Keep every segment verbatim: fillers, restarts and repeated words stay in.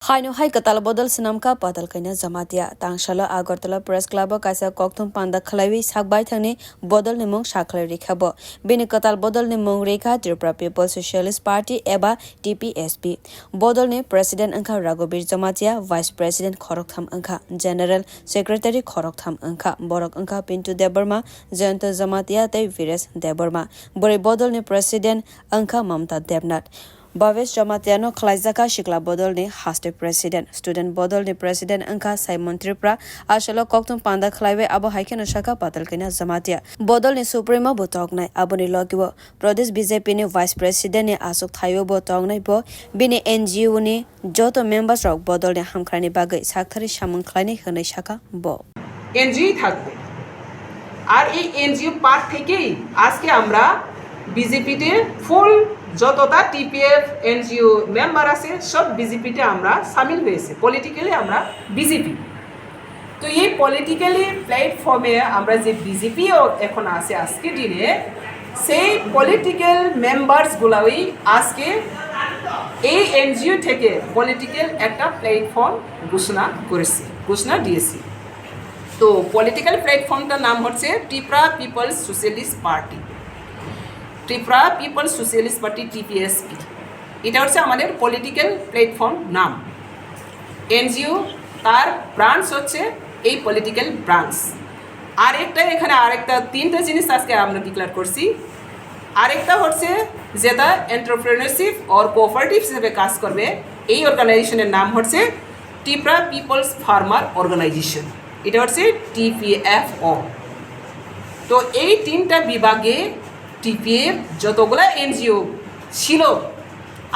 Kaino hai kwtal bodol swnamkha Patalkaina Jamatia. Tangsalo Agartala Press Club o kaisa kokthum panda khwlaiwi sak baithangni bodolni mung sakhlai rikha bo. Bini kwtal bodolni mung rikha Tripura People's Socialist Party eba T P S P. Bodolni President wngkha Raghubir Jamatia, Vice President khoroktham wngkha, General Secretary khoroktham wngkha. Borok wngkha Pintu Debbarma, Jayanta Jamatia tei Viresh Debbarma. Bwrwi bodolni President wngkha Mamta Debnath. Bhavesh Jamatiano khwlaijakha sikla bodolni haste president, student bodolni president wngkha Simon Tripura. Asalo kokthum panda khwlaiwi abo hai kheno sakha Patalkaina Jamatia. Bodolni supremo bo toknai, aboni logibo Pradesh B J P ni vice president ni aswk thaio bo tongnai bo, bini N G O ni joto members rok bodolni hamkhrani bagwi sakthari samung khlainai hwnwi sakha bo. NGO থাকবে। আর এই NGO part থেকেই আজকে আমরা বিজেপিতে ফুল যতটা TPF NGO member আছে সব বিজেপিতে আমরা সামিল হয়েছে, পলিটিক্যালি আমরা বিজেপি। তো এই পলিটিক্যালি প্ল্যাটফর্মে আমরা যে বিজেপিও এখন আছে আজকের দিনে, সেই পলিটিক্যাল মেম্বার্সগুলোই আজকে এই এনজিও থেকে পলিটিক্যাল একটা প্ল্যাটফর্ম ঘোষণা করেছে, ঘোষণা দিয়েছে। তো পলিটিক্যাল প্ল্যাটফর্মটার নাম হচ্ছে Tripura people's socialist party, Tripura people's socialist party, TPSP. এটা হচ্ছে আমাদের পলিটিক্যাল প্ল্যাটফর্ম নাম। এনজিও তার ব্রাঞ্চ হচ্ছে এই পলিটিক্যাল ব্রাঞ্চ। আর একটা এখানে আরেকটা তিনটা জিনিস আজকে আমরা ডিক্লেয়ার করছি। আরেকটা হচ্ছে যেটা এন্টারপ্রেনারশিপ অর কোঅপারেটিভ হিসেবে কাজ করবে, এই অর্গানাইজেশনের নাম হচ্ছে ত্রিপুরা পিপলস ফার্মার অর্গানাইজেশন, এটা হচ্ছে টিপিএফও। তো এই তিনটা বিভাগে টিপিএফ যতগুলা এনজিও ছিল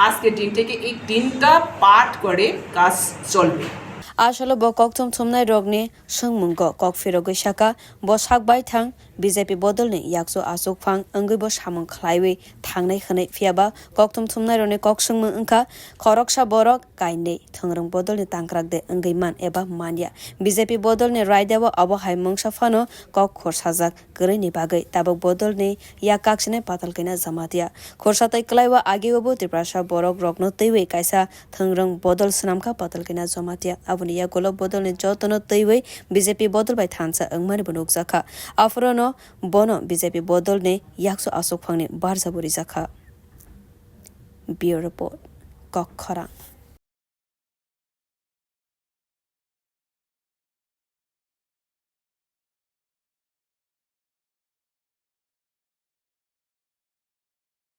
আজকের দিন থেকে এই তিনটা পার্ট করে কাজ চলবে। Asalo bo kokthum thumnai rokni swngmungo kok phirogwi sakha, bo sak baithang B J P bodolni yakchu achukphang wngwi bo samung khlaiwi thangnai hwnwi, phiyaba kokthum thumnairokni kok swngmung wngkha khoroksa borok kainwi thwngrwng bodolni tangkrak de wngwi man eba manya. B J P bodolni raidao abo hai mungsa phano kok khorsajak kwrwini bagwi tabuk bodolni yak kaksinai Patalkaina Jamatia. Khorsa tei kwlaiwa agio bo Tiprasa borok rokno twiwi kaisa thwngrwng bodol swnamkha Patalkaina Jamatia. Aboni yagulo bodolni jotono twiwi B J P bodol bai thansa wngmani bo nukjakha. Aphorono bono B J P bodolni yakchu achukphangni barjabo rijakha. Bureau Report, Kok Khorang.